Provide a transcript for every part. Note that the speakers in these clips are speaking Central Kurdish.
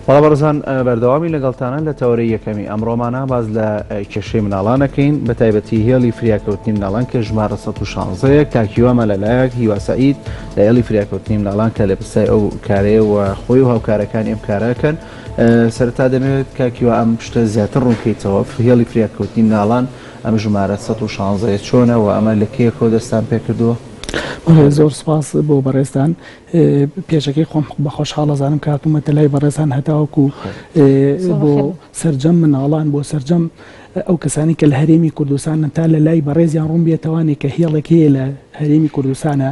بەڵێ بەڕێزان بەردەوامی لەگەڵتانە لە تەوەرەی یەکەمی ئەمڕۆمانە باس لە کێشەی مناڵان ئەکەین بە تایبەتی هێڵی فریاکەوتنی مناڵان کە ژمارە 116 کاک هیوامان لەلایەک هیوا سەعید لە هێڵی فریاکەوتنی مناڵان کە لە پسای ئەو کارەیە و خۆی و هاوکارەکانی ئەم کارەکەن سەرەتا دەمەوێت کاک هیوا ئەم شتە زیاتر ڕوونکەیتەوە هێڵی فریاکەوتنی مناڵان ئەم ژمارە 116 چۆنە و ئەمە لە کەیەکەوە دەستان پێکردووە؟ بەڵێ زۆر سپاس بۆ بەڕێزتان پێشەکەی خۆم بە خۆشحاڵ ئەزانم کە هاتوومەتە لای بەڕێزان هەتاوەکو بۆ سەرجەم مناڵان بۆ سەرجەم ئەو کەسانی کە لە هەرێمی کوردستانن تا لە لای بەڕێزیان ڕوون بێتەوانێ کە هێڵێک هەیە لە هەرێمی کوردستانە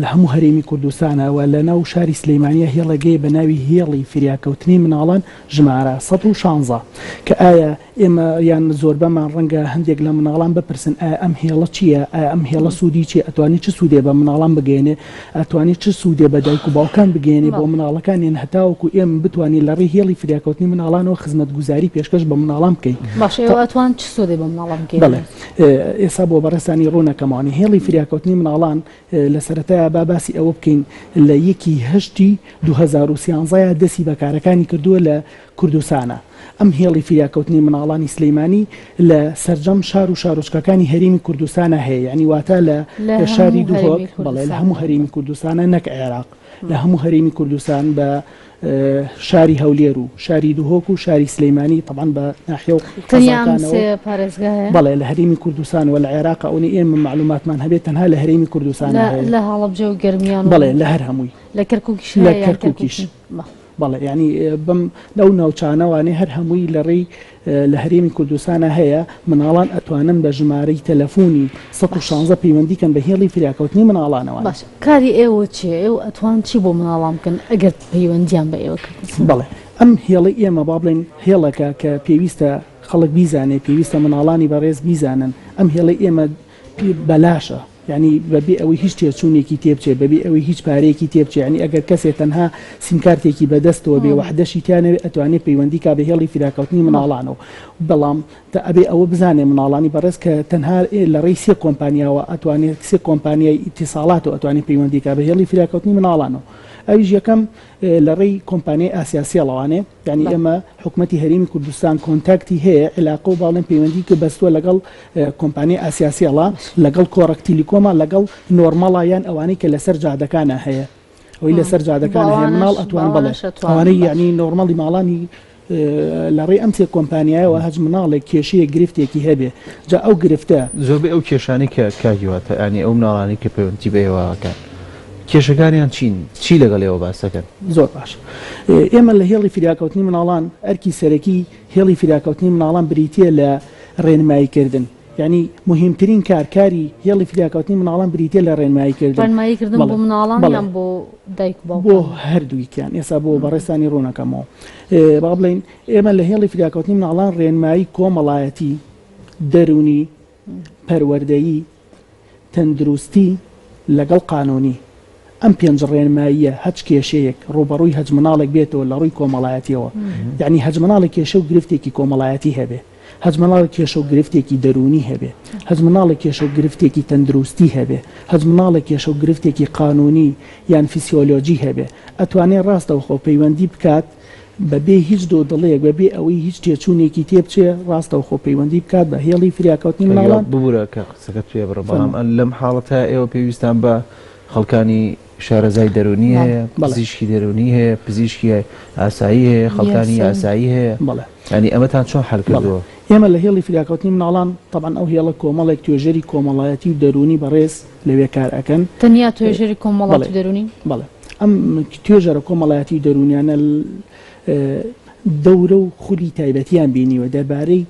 لە هەموو هەرێمی کوردستانە و لە ناو شاری سلەیمانە هێڵێگەیە بە ناوی هێڵی فریاکەوتنی مناڵان ژمارە 116 کە ئایا ئێمە یان زۆربەمان ڕەنگە هەندێک لە مناڵان بپرسن ئایا ئەم هێڵە چییە؟ ئایا ئەم هێڵە سوودی چییە؟ ئەتوانێ چ سوودێ بە مناڵان بگەیەنێ؟ ئەتوانێ چ سوودێ بە دایک و باوکان بگەیەنێ بۆ مناڵەکانیان هەتاوەکو ئێمە بتوانین لە ڕێی هێڵی فریاکەوتنی مناڵانەوە خزمەتگوزاری پێشکەش بە مناڵان بکەین. باشە ئێوە ئەتوان چ سوودێ بە مناڵان بگەیەنن؟ بەڵێ ئێستا بۆ بەڕێزتانی ڕوونەکەمەوە هێڵی فریاکەوتنی مناڵان لە سەرەتایا با باسی ئەوە بکەین لە یەکی هەشتی 2013 یا دەستی بە کارەکانی کردووە لە کوردستانە. ئەم هێڵی فریاکەوتنی مناڵانی سلیمانی لە سەرجەم شار و شارۆچکەکانی هەرێمی کوردستانا هەیە یانی واتە لە شاری دهۆک بەڵێ لە هەموو هەرێمی کوردستانە نەک عێراق لە هەموو هەرێمی کوردستان بە شاری هەولێر و شاری دهۆک و شاری سلیمانی تەبعەن بە ناحیە و قەزاکانەوە بەڵێ لە هەرێمی کوردستان و لە عێراق ئەونەی ئێمە مەعلوماتمان هەبێت تەنها لە هەرێمی کوردستان هەیە لە هەڵەبجە و گەرمیان بەڵێ لە هەر هەمووی لە کەرکوکیش لە کەرکوکیش بەڵێ یانی بەم لەو ناوچانەوانێ هەر هەمووی لە ڕێی لە هەرێمی کوردستانا هەیە مناڵان ئەتوانن بە ژمارەی تەلەفونی 116 پەیوەندی کەن بە هێڵی فریاکەوتنی مناڵانەوە. باشە کاری ئێوە چیە ئێوە ئەتوان چی بۆ مناڵان بکەن ئەگەر پەیوەندیان بە ئێوە کرد؟ بەڵێ ئەم هێڵەی ئێمە با بڵێین هێڵێکە کە پێویستە خەڵک بیزانێ پێویستە مناڵانی بەڕێز بیزانن ئەم هێڵەی ئێمە بەلاشە یانی بەبێ ئەوەی هیچ تێچوونێکی تێبچێ بەبێ ئەوەی هیچ پارەیەکی تێبچێ یانی ئەگەر کەسێ تەنها سیمکارتێکی بەدەستەوە بێ وەحدەشی تیا نەبێ ئەتوانێ پەیوەندی کا بە هێڵی فریاکەوتنی مناڵانەوە بەڵام ئەبێ ئەوە بزانێ مناڵانی بەڕێز کە تەنها لە ڕێی سێ کۆمپانیاوە ئەتوانێ سێ کۆمپانیای ئیتیساڵاتەوە ئەتوانێ پەیوەندی کا بە هێڵی فریاکەوتنی مناڵانەوە ئەویش یەکەم لە ڕێی کۆمپانیای ئاسیاسێڵەوانێ یانی ئێمە حکومەتی هەرێمی کوردستان کۆنتاکتی هەیە عیلاقە و باڵێن پەیوەندی کە بەستووە لەگەڵ کۆمپانیای ئاسیاسێڵا لەگەڵ کۆڕەک تیلیکۆما لەگەڵ نۆرمەڵا یان ئەوانەی کە لەسەر جادەکانە هەیە ئەوەی لەسەر جادەکان هەیە مناڵ ئەتوان بڵێ ئەوانەی یعنی نۆرمەڵی ماڵانی لە ڕێی ئەم سێ کۆمپانیایەوە هەچ مناڵێک کێشەیە گرفتێکی هەبێ جا ئەو گرفتە زۆربەی ئەو کێشانەی کە کاک هیوا یانی ئەو مناڵانەی کە پەیوەندی بە ئێوە ئەکەن کێشەکانیان چین؟ چی لەگەڵ ئێوە باس دەکەن؟ زۆر باش ئێمە لە هێڵی فریاکەوتنی مناڵان ئەرکی سەرەکی هێڵی فریاکەوتنی مناڵان بریتییە لە ڕێنماییکردن یانی موهیمترین کار کاری هێڵی فریاکەوتنی مناڵان بریتییە لە ڕێنماییکردن ڕێنماییکردن بۆ مناڵان یان بۆ دایک و باوکان؟ بۆ هەردووکیان ئێستا بۆ بەڕێزتانی ڕوونەکەمەوە با بڵێین ئێمە لە هێڵی فریاکەوتنی مناڵان ڕێنمایی کۆمەڵایەتی دەروونی پەروەردەیی تەندروستی لەگەڵ قانونی، ئەم پێنج ڕێنماییە هەچ کێشەیەک ڕووبەڕووی هەچ مناڵێک بێتەوە لە ڕووی کۆمەڵایەتیەوە یەعنی هەچ مناڵێک کێشە و گرفتێکی کۆمەڵایەتی هەبێ هەچ مناڵێک کێشە و گرفتێکی دەروونی هەبێ هەچ مناڵێک کێشە و گرفتێکی تەندروستی هەبێ هەچ مناڵێک کێشە و گرفتێکی قانونی یان فیسیۆلۆجی هەبێ ئەتوانێ ڕاستەوخۆ پەیوەندی بکات بەبێ هیچ دوودڵیەک، بەبێ ئەوەی هیچ تێچوونێکی تێبچێ، ڕاستەوخۆ پەیوەندی بکات بە هێڵی فریاکەوتنی مناڵان. ببورە کە قسەکەت پێ بڕم، بەڵام لەم حاڵەتە ئێوە پێویستان بە خەڵکانی شارەزای دەروونی هەیە، پزیشکی دەروونی هەیە، پزیشکی ئاسایی هەیە، خەڵکانی یاسایی هەیە، یانی ئەمەتان چۆن حەل کردووە؟ ئێمە لە هێڵی فریاکەوتنی مناڵان، تەبعەن ئەو هێڵە کۆمەڵێک توێژەری کۆمەڵایەتی و دەروونی بەڕێز لەوێ کار ئەکەن. تەنیا توێژەری کۆمەڵاتی و دەروونی؟ بەڵێ. ئەم توێژەرە کۆمەڵایەتی و دەروونیانە دەورە و خولی تایبەتیان بینیوە دەربارەی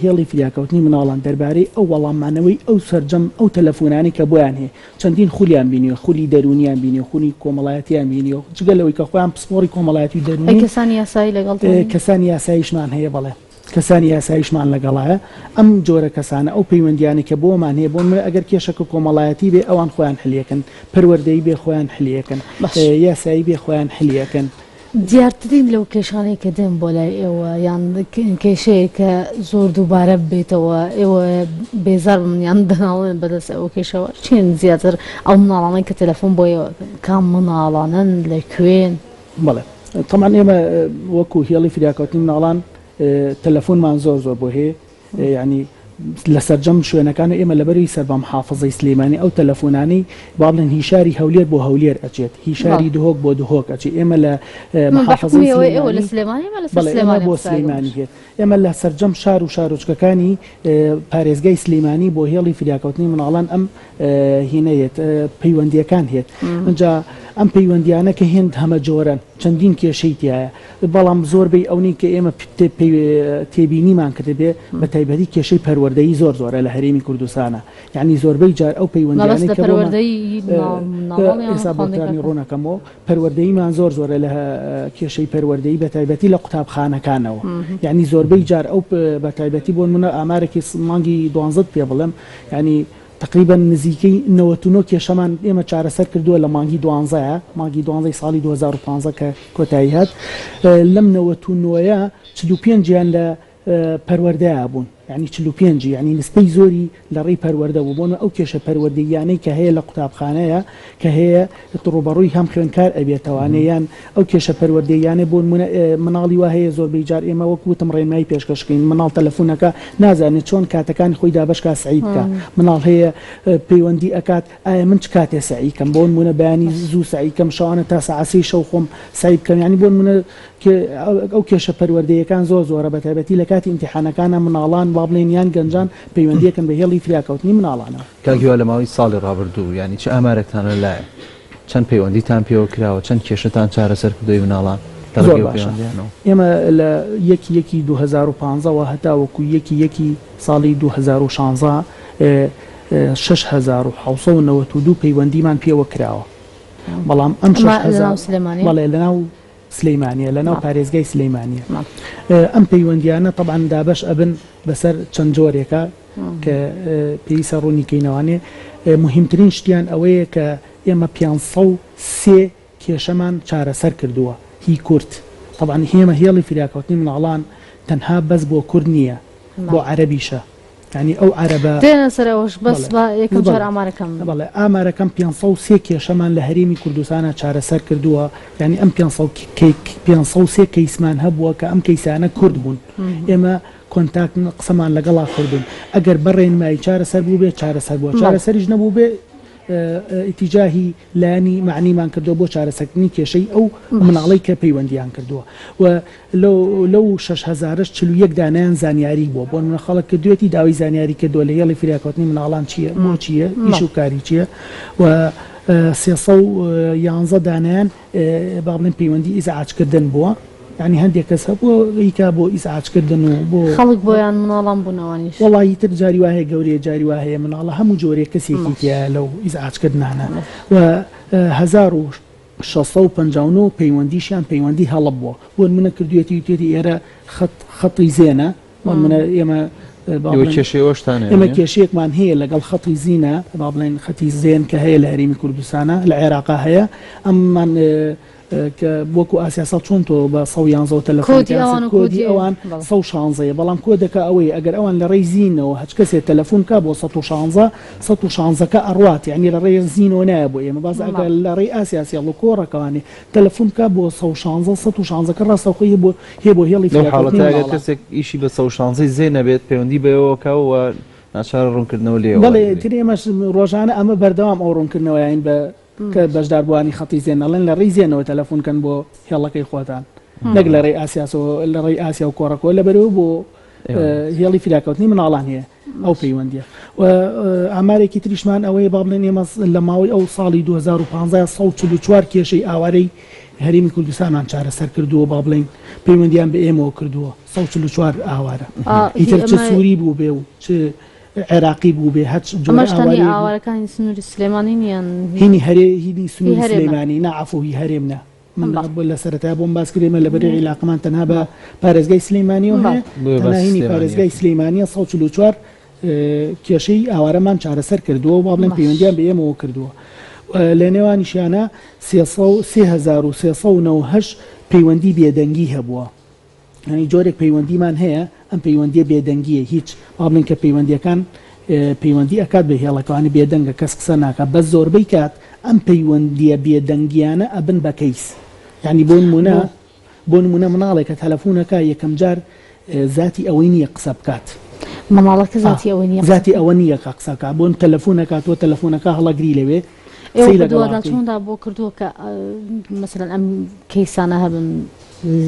هێڵی فریاکەوتنی مناڵان، دەربارەی ئەو وەڵاممانەوەی ئەو سەرجەم ئەو تەلەفونانەی کە بۆیان هەیە، چەندین خولیان بینیوە، خولی دەروونیان بینیوە، خولی کۆمەڵایەتیان بینیوە، جگە لەوەی کە خۆیان پسپۆڕی کۆمەڵایەتی و دەروونین. ئەی کەسانی یاسایی لەگەڵتان نین؟ کەسانی یاساییشمان هەیە، بەڵێ. کەسانی یاساییشمان لەگەڵایە، ئەم جۆرە کەسانە ئەو پەیوەندیانەی کە بۆمان هەیە، بۆ نمونە ئەگەر کێشەکە کۆمەڵایەتی بێ ئەوان خۆیان حلیەکەن، پەروەردەیی بێ خۆیان حلیەکەن، یاسایی بێ خۆیان حلیەکەن. دیارترین لەو کێشانەی کە دێن بۆ لای ئێوە یان کێشەیەک کە زۆر دووبارە ببێتەوە ئێوە بێزار بن یان دەناڵێن بەدەست ئەو کێشەوە چین زیاتر ئەو مناڵانەی کە تەلەفۆن بۆ ئێوە ئەکەن کام مناڵانەن لە کوێن؟ بەڵێ. تەبعەن ئێمە وەکو هێڵی فریاکەوتنی مناڵان تەلەفۆنمان زۆر زۆر بۆ هەیە یانی لە سەرجەم شوێنەکان و ئێمە لەبەروی سەر بە محافزەی سلیمانی ئەو تەلەفۆنانەی با بڵێن هی شاری هەولێر بۆ هەولێر ئەچێت هی شاری دهۆک بۆ دهۆک ئەچێت ئێمە لە محافزەی سلێمانی بەڵێ ئێمە بۆ سلێمانی هێت ئێمە لە سەرجەم شار و شارۆچکەکانی پارێزگای سلیمانی بۆ هێڵی فریاکەوتنی مناڵان ئەم هینە یەت پەیوەندیەکان هێت ئەجا ئەم پەیوەندیانە کە هێند هەمە جۆرەن چەندین کێشەی تایە بەڵام زۆربەی ئەونەی کە ئێمە تێبینیمان کردبێ بە تایبەتی کێشەی پەروەردەیی زۆر زۆرە لە هەرێمی کوردستانە یعنی زۆربەی جار ئەو پەیوەندیانەی کە ئێستا بۆتانی ڕوونەکەمەوە پەروەردەییمان زۆر زۆرە لە کێشەی پەروەردەیی بە تایبەتی لە قوتابخانەکانەوە یعنی زۆربەی جار ئەو بە تایبەتی بۆ نمونە ئامارێکی مانگی دوانزەت پێ بڵێم یعنی تەقریبەن نزیکەی 99 کێشەمان ئێمە چارەسەر کردووە لە مانگی دوانزەیە مانگی دوانزەی ساڵی 2015 کە کۆتایی هات لەم 99ە 45 یان لە پەروەردەیا بوون یانی 45 یانی نسبەی زۆری لە ڕێی پەروەردە بوو بۆنە ئەو کێشە پەروەردەییانەی کە هەیە لە قوتابخانەیە کە هەیە ڕووبەڕووی هەم خوێندکار ئەبێتەوانێ یان ئەو کێشە پەروەردەییانەی بۆ نموونە مناڵی وا هەیە زۆربەی جار ئێمە وەک وتم ڕێنمایی پێشکەش کەین مناڵ تەلەفونەکە نازانێت چۆن کاتەکانی خۆی دابەش کا سەعی بکا مناڵ هەیە پەیوەندی ئەکات ئایا من چ کاتێ سەعی کەم بۆ نموونە بەیانی زوو سەعی کەم شەوانە تا سەعات سێی شەو خۆم سەعی بکەم یانی بۆ نموونە ئەو کێشە پەروەردەیەکان زۆر زۆرە بەتایبەتی لە کاتی ئیمتیحانەکانا مناڵان با بڵێین یان گەنجان پەیوەندیەکەن بە هێڵی فریاکەوتنی مناڵانەوە. کاک هیوا لە ماوەی ساڵی ڕابردوو یانی چ ئامارێکتان لە لایە؟ چەند پەیوەندیتان پێوە کراوە؟ چەند کێشەتان چارەسەر کردووە ی مناڵان لە زۆر ڕێگەی ئەو باشە پەیوەندیانەوە؟ ئێمە لە یەکی یەکی 2015 وە هەتاوەکو یەکی یەکی ساڵی 2016 6792 پەیوەندیمان پێوە کراوە بەڵام ئەم ئەمە لە 6000 ناو سلێمانیە؟ بەڵێ لە ناو سلیمانیە لە ناو پارێزگای سلیمانیە ئەم پەیوەندیانە تەبعەن دابەش ئەبن بەسەر چەند جۆرێکە کە پێویستە ڕوونی کەینەوانێ موهیمترین شتیان ئەوەیە کە ئێمە 503 کێشەمان چارەسەر کردووە هی کورد تەبعەن ئێمە هێڵی فریاکەوتنی مناڵان تەنها بەس بۆ کورد نییە بۆ عەرەبیشە یانی ئەو عەرەبە. دێنە سەر ئەوەش بەس با یەکەم جار ئامارەکەم. بەڵێ ئامارەکەم 503 کێشەمان لە هەرێمی کوردستانا چارەسەر کردووە یانی ئەم 503 کەیسمان هەبووە کە ئەم کەیسانە کورد بوون ئێمە کۆنتاکت قسەمان لەگەڵا کردوون ئەگەر بە ڕێنمایی چارەسەر بووبێ چارەسەر بووە چارەسەریش نەبووبێ ئیتیجاهی لایەنی مەعنیمان کردووە بۆ چارەسەرکردنی کێشەی ئەو مناڵەی کە پەیوەندیان کردووە و لەو شەش هەزارەش 41 دانەیان زانیاری بووە بۆ نمونە خەڵک کردوێتی داوای زانیاری کردووە لە هێڵی فریاکەوتنی مناڵان چییە بۆ چییە ئیش و کاری چییە و 311 دانیان با بڵێن پەیوەندی ئیزعاجکردن بووە یانی هەندێک کەس هەبووە ئیکا بۆ ئیزعاجکردن و بۆ خەڵک بۆیان مناڵان بوون ئەوانیش. وەڵایی تر جاری وا هەیە گەورەیە جاری وا هەیە مناڵە هەموو جۆرێک کەسێکی تیایە لەو ئیزعاجکردنانە و 1659 پەیوەندیشیان پەیوەندی هەڵە بووە بۆ نمونە کردوێتی وتێتی ئێرە خەت خەتی زێنە بۆ نمونە ئێمە با ئێوە بڵێن کێشەی ئەوەشتان هەیە ئێمە نییە؟ کێشەیەکمان هەیە لەگەڵ خەتی زینە با بڵێن خەتی زێن کە هەیە لە هەرێمی کوردستانە لە عێراقا هەیە ئەممان کە وەکو ئاسیاسەڵ چۆن تۆ بە 111 وە تەلەفۆن کۆدی ئەوان و کۆدی کۆدی ئەوان بەڵێ. 116 یە بەڵام کۆدەکە ئەوەیە ئەگەر ئەوان لە ڕێی زینەوە هەچ کەسێ تەلەفۆن کا بۆ 116 116 کە ئەڕوات یانی لە ڕێی زینەوە نایە بۆ ئێمە باس ئەگەر بەڵێ. لە ڕێی ئاسیاسێڵ و کۆڕەکەوانێ تەلەفۆن کا بۆ 116 116 کە ڕاستەوخۆ هێ بۆ هێ بۆ هێڵی لەو فریاکەوتنی حاڵەتە ئەگەر مناڵان. کەسێک ئیشی بە 116 ی زێ نەبێت پەیوەندی بەوێوە کا و ناچارە ڕوونکردنەوە لێیەوە بەڵێ وەرگرێ. تر ئێمەش ڕۆژانە ئەمە بەردەوام ئەو ڕوونکردنەوەیین بە کە بەشداربووانی خەتی زێن ئەڵێن لە ڕێی زێنەوە تەلەفون کەن بۆ هێڵەکەی خۆتان نەک لە ڕێی ئاسیاسەوە لە ڕێی ئاسیا و کۆڕەکەوە لەبەرەوە بۆ هێڵی فریاکەوتنی مناڵان هەیە ئەو پەیوەندیە و ئامارێکی تریشمان ئەوەیە با بڵێن ئێمە لە ماوەی ئەو ساڵی 2015 144 کێشەی ئاوارەی هەرێمی کوردستانمان چارەسەر کردووە با بڵێن پەیوەندیان بە ئێمەوە کردووە 144 ئاوارە ئیتر چ سووری بوو بێ و چ عێراقی بووبێ هەچ جۆرە ئەمەش تەنیا ئاوارەیەک بوو. ئاوارەکانی سنووری سلێمانی نییە هینی هەرێ هینی هی سنووری هەرێمە. سلێمانی نا عەفو هی هەرێم نا من بەڵێ. بۆ لە سەرەتای بۆم باس کرد ئێمە لەبەری عیلاقەمان تەنها بە پارێزگای سلێمانیەوە بەڵێ. هەیە بۆیە تەنها باسی هینی سلێمانی پارێزگای ئەکەین. سلێمانیە 144 کێشەی ئاوارەمان چارەسەر کردووە و با بڵێن باش. پەیوەندیان بە ئێمەوە کردووە لە نێوانیشیانە 3398 پەیوەندی بێدەنگی هەبووە یانی جۆرێک پەیوەندیمان هەیە ئەم پەیوەندیە بێدەنگیە هیچ با بڵێین کە پەیوەندیەکان پەیوەندی ئەکات بە هێڵەکەوانی بێدەنگە کەس قسە ناکات بەس زۆربەی کات ئەم پەیوەندیە بێدەنگیانە ئەبن بە کەیس یانی بۆ نمونە. بۆ نمونە مناڵێکە تەلەفونەکە یەکەم جار زاتی ئەوەی نییە قسە بکات. مناڵەکە زاتی ئەوە نییە زاتی ئەوە نییە کە قسە بکات بۆ تەلەفونەکە تۆ تەلەفونەکە هەڵەگری لەوێ قسەی لەگەڵا بکەی. ئێوە بەدواداچووندا بۆ کردووە کە مەسەلەن ئەم کەیسانە هەبن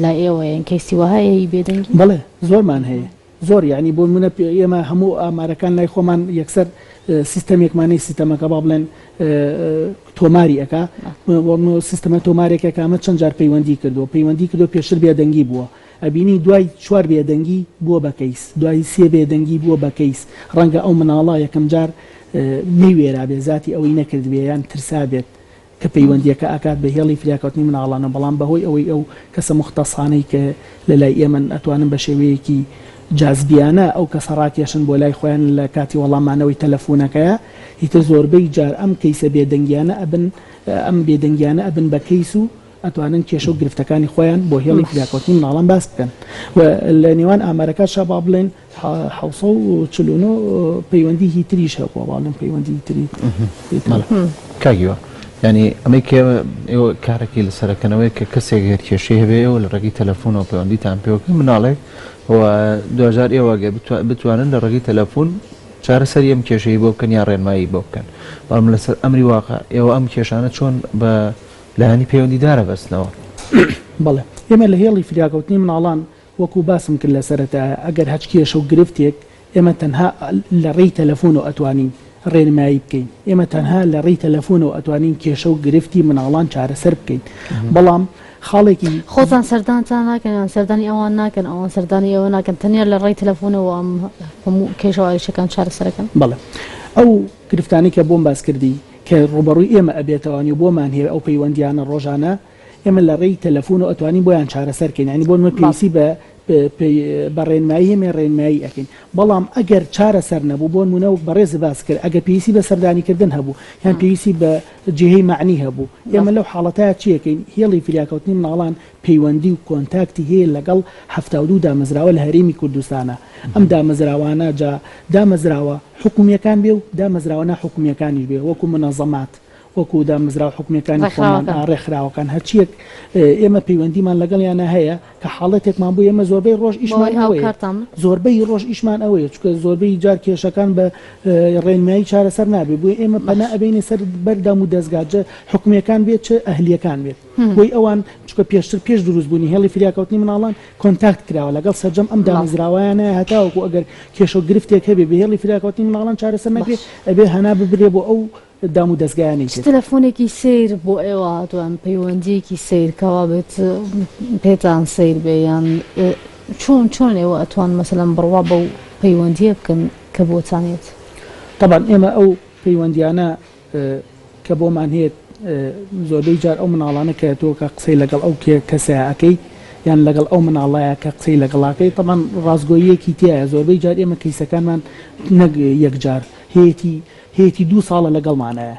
لای ئێوە یان کەیسی وەها هەیە هی بێدەنگی؟ بەڵێ زۆرمان هەیە زۆر یانی بۆ نمونە ئێمە هەموو ئامارەکان لای خۆمان یەکسەر سیستەمێکمان هەیە سیستەمەکە با بڵێن تۆماری ئەکا سیستەمە تۆمارێک ئەکا ئەمە چەند جار پەیوەندی کردووە پەیوەندی کردووە پێشتر بێدەنگی بووە ئەبینی دوای چوار بێدەنگی بووە بە کەیس دوای سێ بێدەنگی بووە بە کەیس ڕەنگە ئەو مناڵە یەکەم جار نەیوێرابێ زاتی ئەوەی نەکردبێ یان ترسابێت کە پەیوەندییەکە ئەکات بە هێڵی فریاکەوتنی مناڵانەوە، بەڵام بەهۆی ئەوەی ئەو کەسە موختەسانەی کە لە لای ئێمەن ئەتوانن بە شێوەیەکی جازبیانە ئەو کەسە ڕاکێشن بۆ لای خۆیان لە کاتی وەڵامانەوەی تەلەفونەکەیا، ئیتر زۆربەی جار ئەم کەیسە بێدەنگیانە ئەبن ئەم بێدەنگیانە ئەبن بە کەیس و ئەتوانن کێشە و گرفتەکانی خۆیان بۆ هێڵی فریاکەوتنی مناڵان باس بکەن و لە نێوان ئامارەکانشا با بڵێن 749 پەیوەندی هی تریش هەبووە باڵێن پەیوەندی تری کاک هیوا یانی ئەمەی کە ئێوە کارەکەی لەسەرەکەنەوەی کە کەسێک گەر کێشەی هەبێ ئێوە لە ڕێگەی تەلەفۆنەوە پەیوەندیتان پێوەکەن مناڵێک و دواجار ئێوە گەر بتوانن لە ڕێگەی تەلەفۆن چارەسەری ئەم کێشەی بۆ بکەن یا ڕێنمایی بۆ بکەن بەڵام لەسەر ئەمری واقع ئێوە ئەم کێشانە چۆن بە لایەنی پەیوەندیدارە بەستنەوە؟ بەڵێ ئێمە لە هێڵی فریاکەوتنی مناڵان وەکو باسم کرد لە سەرەتایە ئەگەر هەچ کێشە و گرفتێک ئێمە تەنها لە ڕێی تەلەفۆنەوە ئەتوانین ڕێنمایی بکەین ئێمە تەنها لە ڕێی تەلەفۆنەوە ئەتوانین کێشە و گرفتی مناڵان چارەسەر بکەین بەڵام خاڵێکی خۆتان سەردانتان ناکەن یان سەردانی ئەوان ناکەن ئەوان سەردانی ئێوە ناکەن تەنیا لە ڕێی تەلەفۆنەوە ئەم هەموو کێشە و ئاریشەکان چارەسەرەکەن؟ بەڵێ ئەو گرفتانەی کە بۆم باس کردی کە ڕووبەڕووی ئێمە ئەبێتەوە و بۆمان هەیە ئەو پەیوەندیانە ڕۆژانە ئێمە لە ڕێی تەلەفونەوە ئەتوانین بۆیان چارەسەر کەین یانی بۆ نمونە پێویستی بە بە ڕێنمایی هەیە ڕێنمایی ئەکەین بەڵام ئەگەر چارەسەر نەبوو بۆ نمونە وەک بەڕێز باس کرد ئەگەر پێویستی بە سەردانی کردن هەبوو یان پێویستی بە جێهەی مەعنی هەبوو ئێمە لەو حاڵەتە چی ئەکەین هێڵی فریاکەوتنی مناڵان پەیوەندی و کۆنتاکتی هەیە لەگەڵ 72 دامەزراوە لە هەرێمی کوردستانە ئەم دامەزراوانە جا دامەزراوە حکومییەکان بێ و دامەزراوە ناحکومییەکانیش بێ وەکو منەزەمات وەکو دامەزراوە حکومییەکانی خۆمان، ڕێکخراوەکان. ڕێکخراوەکان، هەرچییەک ئێمە پەیوەندیمان لەگەڵیانا هەیە کە حاڵەتێکمان بوو ئێمە زۆربەی ڕۆژ ئیشمان بەوەی ئەوەیە، هاوکارتان بن. زۆربەی ڕۆژ ئیشمان ئەوەیە، چونکە زۆربەی جار کێشەکان بە ڕێنمایی چارەسەر نابێت، بۆیە ئێمە پەنا باش. ئەبەینە سەر بەر دامودەزگا جە حکومییەکان بێت چ ئەهلییەکان بێت، بۆی ئەوان چونکە پێشتر پێش دروستبوونی هێڵی فریاکەوتنی مناڵان کۆنتاکت کراوە لەگەڵ سەرجەم ئەم بەڵێ. دامەزراوەیانە هەتاوەکو ئەگەر کێشە و گرفتێک هەبێ بە هێڵی فریاکەوتنی مناڵان چارەسەر نەکرێ باش. ئەبێ هەنا ببرێ بۆ ئەو دام و دەزگایانەی چ تر. تەلەفۆنێکی سەیر بۆ ئێوە هاتووە یان پەیوەندییەکی سەیر کەوا بێت پێتان سەیر بێ یان چۆن چۆن ئێوە ئەتوان مەسەلەن بڕوا بەو پەیوەندییە بکەن کە بۆتان یەت؟ تەبعەن ئێمە ئەو پەیوەندییانە کە بۆمان هێت زۆربەی جار ئەو مناڵانە کە تۆ کە قسەی لەگەڵ ئەو کەسەیا ئەکەی یان لەگەڵ ئەو مناڵەیا کە قسەی لەگەڵاکەی تەبعەن ڕاستگۆییەکی تیایە زۆربەی جار ئێمە کەیسەکانمان نەک یەکجار هەیەتی هەیەتی دوو ساڵە لەگەڵمانایە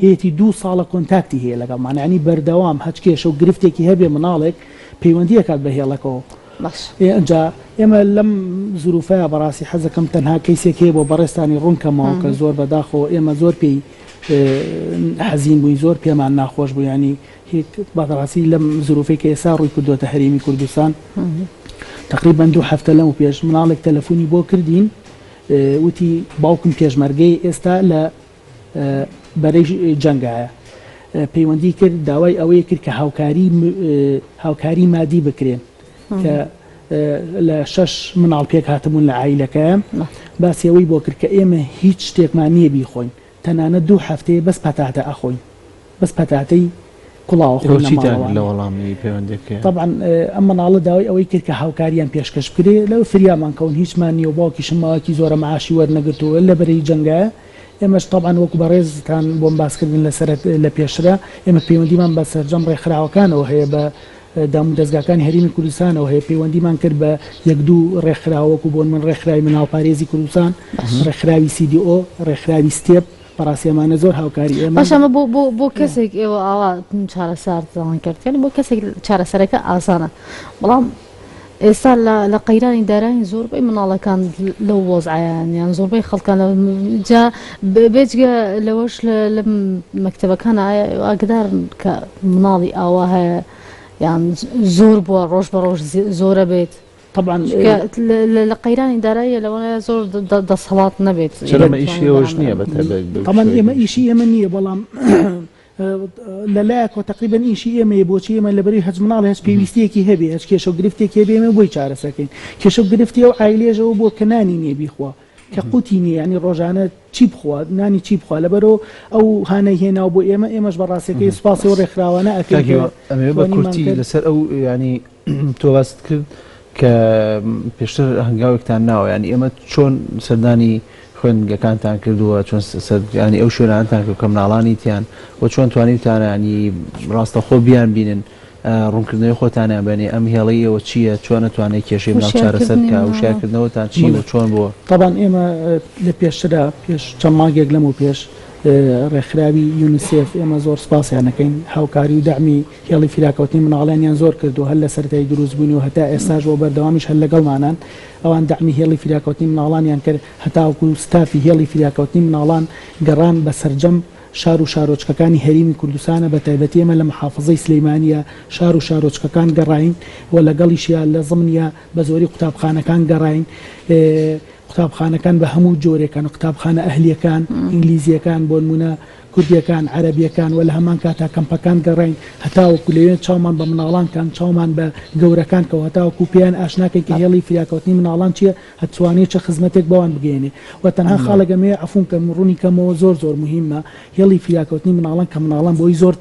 هەیەتی دوو ساڵە کۆنتاکتی هەیە لەگەڵمان یانی بەردەوام هەچ کێشە و گرفتێکی هەبێ مناڵێک پەیوەندی ئەکات بە هێڵەکەوە باش ئینجا ئێمە لەم زروفەیە بەڕاستی حەزەکەم تەنها کەیسێک هەیە بۆ بەڕێزتانی ڕوون کەمەوە کە زۆر بەداخەوە ئێمە زۆر پێی حەزین بووین زۆر پێمان ناخۆش بوو ینی بەڕاستی لەم زروفەی کە ئێستا ڕووی کردوێتە هەرێمی کوردستان تقریبا دوو هەفتە لەم پێش مناڵێک تەلەفۆنی بۆ کردین وتی باوکم پێشمەرگەیە ئێستا لە بەرەی جەنگایە. پەیوەندی کرد داوای ئەوەی کرد کە هاوکاری هاوکاری مادی بکرێن کە لە شەش مناڵ پێک هاتبوون لە عایلەکەیان باسی ئەوەی بۆ کرد کە ئێمە هیچ شتێکمان نییە بیخۆین تەنانەت دوو هەفتەیە بەس پەتاتە ئەخۆین. بەس پەتاتەی کوڵاوە خۆی ئێوە لە چیتان ماڵەوە لە نیە. وەڵامی پەیوەندیەکەیان؟ تەبعەن ئەم مناڵە داوای ئەوەی کرد کە هاوکاریان پێشکەش بکرێ لەو فریامان کەون هیچمان نیە و باوکیشم ماوەکی زۆرە معاشی وەرنەگرتووە لە بەرەی جەنگایە ئێمەش تەبعەن وەکو بەڕێزتان بۆم باس کردن لە سەرەت لە پێشترا ئێمە پەیوەندیمان بە سەرجەم ڕێکخراوەکانەوە هەیە بە دام و دەزگاکانی هەرێمی کوردستانەوە هەیە پەیوەندیمان کرد بە یەک دوو ڕێکخراوە وەکو بۆ من ڕێکخراوی مناڵپارێزی کوردستان ڕێکخراوی سی دی ئۆ ڕێکخراوی ستێپ بەڕاستی ئەمانە زۆر هاوکاری ئێمەن. باشە ئەمە بۆ بۆ بۆ کەسێک ئێوە ئاوا چارەسەرتان کرد یانی بۆ کەسێک چارەسەرەکە ئاسانە بەڵام ئێستا لە لە قەیرانی دارایی زۆربەی مناڵەکان لەو وەزعیان یان زۆربەی خەڵکان جا بێجگە لەوەش لە مەکتەبەکان ئاگدارن کە مناڵی ئاوا هەیە. یان زۆر بووە ڕۆژ بە ڕۆژ زۆرە بێت؟ تەبعەن چونکە لە قەیرانی داراییە لەوانەیە زۆر دەسەڵات نەبێت. چرا ئەمە ئیشی ئێوەش نییە بە تایبەت بەو تەبعەن شێوەی ئێمە گشتی؟ ئیشی ئێمە نییە بەڵام لە لایەکەوە تەقریبەن ئیشی ئێمەیە بۆچی ئێمە لەبەرەی هەچ مناڵێ هەچ پێویستیەکی هەبێ هەچ کێشە و گرفتێکی هەبێ ئێمە بۆی چارەسەکەین کێشە و گرفتی ئەو عایلەیەش ئەوە بووە کە نانی نییە بیخوا کە قوتی نییە یانی ڕۆژانە چی بخوا نانی چی بخوا لەبەرەوە ئەو هانای هێناو بۆ ئێمە ئێمەش بە ڕاستیەکەی سوپاسی ئەو ڕێکخراوانە ئەکەین کاک کە هیوا ئەمەوێ بە توانیمان کورتی کرد. لەسەر ئەو یانی تۆ باست کرد کە پێشتر هەنگاوێکتان ناوە یانی ئێمە چۆن سەردانی خوێندنگەکانتان کردووە چۆن سەردانی ئەو شوێنانەتان کرد کە مناڵانی تیان و چۆن توانیوتانە ینی ڕاستەخۆ بیان بینن ڕوونکردنەوەی خۆتانیان بەنێ ئەم هێڵەی ئێوە چییە چۆن ئەتوانێت کێشەی مناڵ چارەسەر وشیارکردنی بکا مناڵان. وشیارکردنەوەتان چی بەڵێ و چۆن بووە؟ تەبعەن ئێمە لە پێشترا پێش چەند مانگێک لەمەو پێش ڕێکخراوی یونیسێف ئێمە زۆر سوپاسیان ئەکەین هاوکاری و دەعمی هێڵی فیراکەوتنی مناڵیانیان زۆر کردووە هەر لە سەرەتای دروستبوونی و هەتا ئێستاش و بەردەوامیش هەر لەگەڵمانان ئەوان دەعمی هێڵی فریاکەوتنی مناڵانیان کرد هەتاوەکو ستافی هێڵی فریاکەوتنی مناڵان گەڕان بە سەرجەم شار و شارۆچکەکانی هەریمی کوردستانە بە تایبەتی ئێمە لە محافزەی سلیمانیە شار و شارۆچکەکان گەڕاین و لەگەڵیشیا لە زمنیا بە زۆری قوتابخانەکان گەڕاین قوتابخانەکان بە هەموو جۆرێکان قوتابخانە ئەهلیەکان ئینگلیزیەکان بۆنمونە کوردیەکان، عەرەبیەکان و لە هەمان کاتا کەمپەکان گەڕاین هەتاوەکو لەوێ چاومان بە مناڵان کان چاومان بە گەورەکان کەوت هەتاوەکو پێیان ئاشنا کەین کە هێڵی فریاکەوتنی مناڵان چیە هەتوانێ چ خزمەتێک بەوان بگەیەنێ و تەنها خاڵێک ئەمەوێ عەفوم کەم ڕوونی کەمەوە زۆر زۆر موهیمە هێڵی فریاکەوتنی مناڵان کە مناڵان بۆی زۆر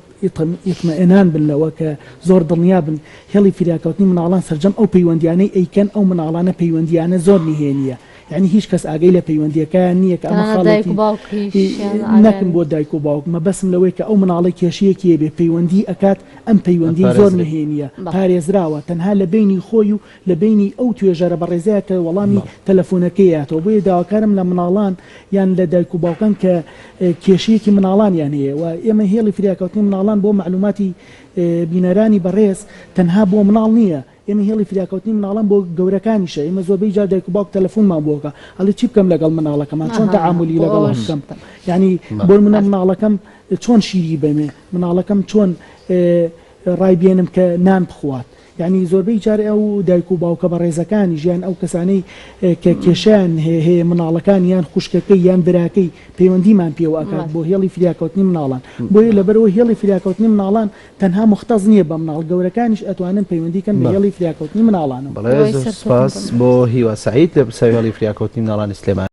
ئیطمئنان بن لەوە کە زۆر دڵنیا بن هێڵی فریاکەوتنی مناڵان سەرجەم ئەو پەیوەندیانەی ئەیکەن ئەو مناڵانە پەیوەندیانە زۆر نهێنیە یانی هیچ کەس ئاگای لە پەیوەندیەکەیان نییە کە ئەمە تەنانەت دایک خاڵێکی و باوکیشیان ئاگایان نەکن بۆ دایک و باوک مەبەسم لەوەی کە ئەو مناڵەی کێشەیەکی هەبێ پەیوەندی ئەکات ئەم پەیوەندیەی زۆر ئەپارێزرێ. نهێنیە بەڵێ. پارێزراوە تەنها لە بەینی خۆی و لە بەینی ئەو توێژەرە بەڕێزەیە کە وەڵامی بەڵێ. تەلەفۆنەکەی ئەیاتەوە بۆیە داواکارم لە مناڵان یان لە دایک و باوکان کە کێشەیەکی مناڵانیان هەیە و ئێمە هێڵی فریاکەوتنی مناڵان بۆ مەعلوماتی بینەرانی بەڕێز تەنها بۆ مناڵ نییە ئێمە هێڵی فریاکەوتنی مناڵان بۆ گەورەکانیشە، ئێمە زۆربەی جار دایک و باوک تەلەفونمان بۆ ئەکا ئەڵێ چی بکەم لەگەڵ مناڵەکەمان چۆن تەعامولی لەگەڵ بکەم یانی بۆ نمونە مناڵەکەم چۆن شیری بەمێ مناڵەکەم چۆن ڕای بێنم کە نان بخوات یعنی زۆربەی جار ئەو دایک و باوکە بەڕێزەکانیش یان ئەو کەسانەی کە کێشیان هەیە مناڵەکان یان خوشکەکەی یان براکەی پەیوەندیمان پێوە ئەکات بۆ هێڵی فریاکەوتنی مناڵان بۆیە لەبەرەوە هێڵی فریاکەوتنی مناڵان تەنها موختەس نییە بە مناڵ، گەورەکانیش ئەتوانن پەیوەندی کەن بە هێڵی فریاکەوتنی مناڵانەوە. بەڵێ زۆر سوپاس بۆ هیوا سەعید لە پرسیاری هێڵی فریاکەوتنی مناڵانی سلێمانی.